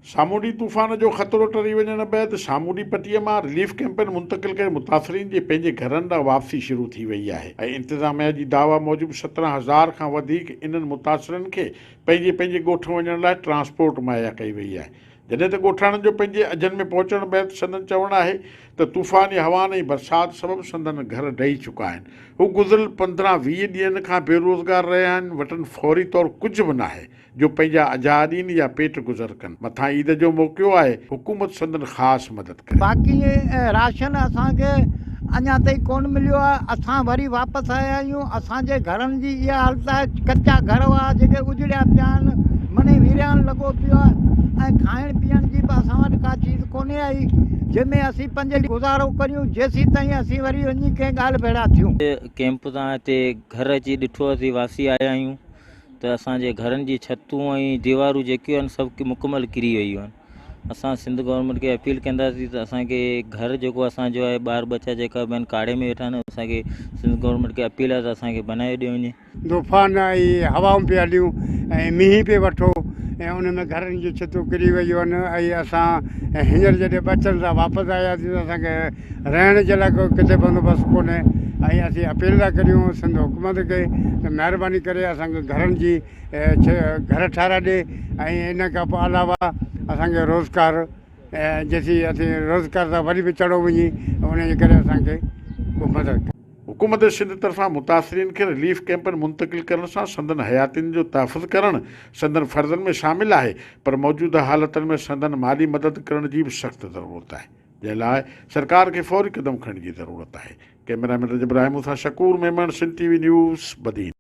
سامونڊي طوفان جو خطرو ٽري وڃڻ بعد سامونڊي پٽي مان رليف ڪئمپن منتقل ڪري متاثرين جي پنهنجي گهرن ڏانهن واپسي شروع ٿي وئي آهي ۽ انتظاميا جي دعويٰ موجب 17 هزار کان وڌيڪ انهن متاثرن کي پنهنجي پنهنجي ڳوٺ وڃڻ لاء ٽرانسپورٽ مهيا ڪئي وئي آهي جڏهن ته ڳوٺاڻن جو پنهنجي اجهن ۾ پهچڻ بعد سندن چوڻ آهي ته طوفاني هوائن ۽ برسات سبب سندن گهر ڊهي چڪا آهن هو گذريل 15 20 ڏينهن کان بيروزگار رهيا آهن وٽن فوري طور ڪجهه به ناهي جو پنهنجا اجها ڏين يا پيٽ گذر ڪن. مٿان عيد جو موقعو آهي، حڪومت سندن خاص مدد ڪري. باقي راشن اسان کي اڃا تائين ڪونه مليو آهي، اسان وري واپس آيا آهيون، اسان جي گهرن جي اها حالت آهي، ڪچا گهر هئا جيڪي اجڙيا پيا آهن، مڙئي ويران لڳو پيو آهي ۽ کائڻ پيئڻ جي به اسان وٽ ڪا چيز ڪونهي آئي، جنهن ۾ اسين پنج ڏينهن گذارو ڪريون، جيسين تائين اسين وري وڃي ڪنهن ڳالهه ڀيڙا ٿيون. ڪئمپ تان هتي گهر اچي ڏٺو اسين واپسي آيا آهيون. ته اسان جي گهرن جي ڇتون ۽ ديوارون جيڪيون آهن سڀ مڪمل ڪري ويون آهن اسان سنڌ گورنمينٽ کي اپيل ڪنداسين ته اسان کي گهر جيڪو اسان جو آهي ٻار ٻچا جيڪا به آهن ڪاڙهي ۾ ويٺا آهن اسان کي سنڌ گورنمينٽ کي اپيل آهي ته اسان کي بنايو ڏيو وڃي. طوفان ۽ هوائون پئي هليون ۽ مينهن پئي وٺو ۽ ان ۾ گهرن جون ڇتون ڪري ويون آهن ۽ اسان هينئر جڏهن ٻچن سان واپس آياسين ته اسان کي رهڻ جي لاء ڪو ڪٿي بندوبست ڪونهي ۽ اسين اپيل ٿا ڪريون سنڌ حڪومت کي ته مهرباني ڪري اسان کي گهرن جي گهر ٺاهرائي ڏي ۽ ان کان پوء علاوه اسان کي روزگار جيسين اسين روزگار تان وري به چڙهو وڃي ان جي ڪري اسان کي ڪو مدد ڪري. حڪومت سنڌ طرفان متاثرين کي رليف ڪئمپن منتقل ڪرڻ سان سندن حياتين جو تحفظ ڪرڻ سندن فرضن ۾ شامل آهي پر موجوده حالتن ۾ سندن مالي مدد ڪرڻ جي به سخت ضرورت آهي. جنهن لاء سرڪار کي فوري قدم کڻڻ جي ضرورت آهي. ڪئميرا مين رجب راهمون سان Shakoor Memon, Sindh T V news, Badin.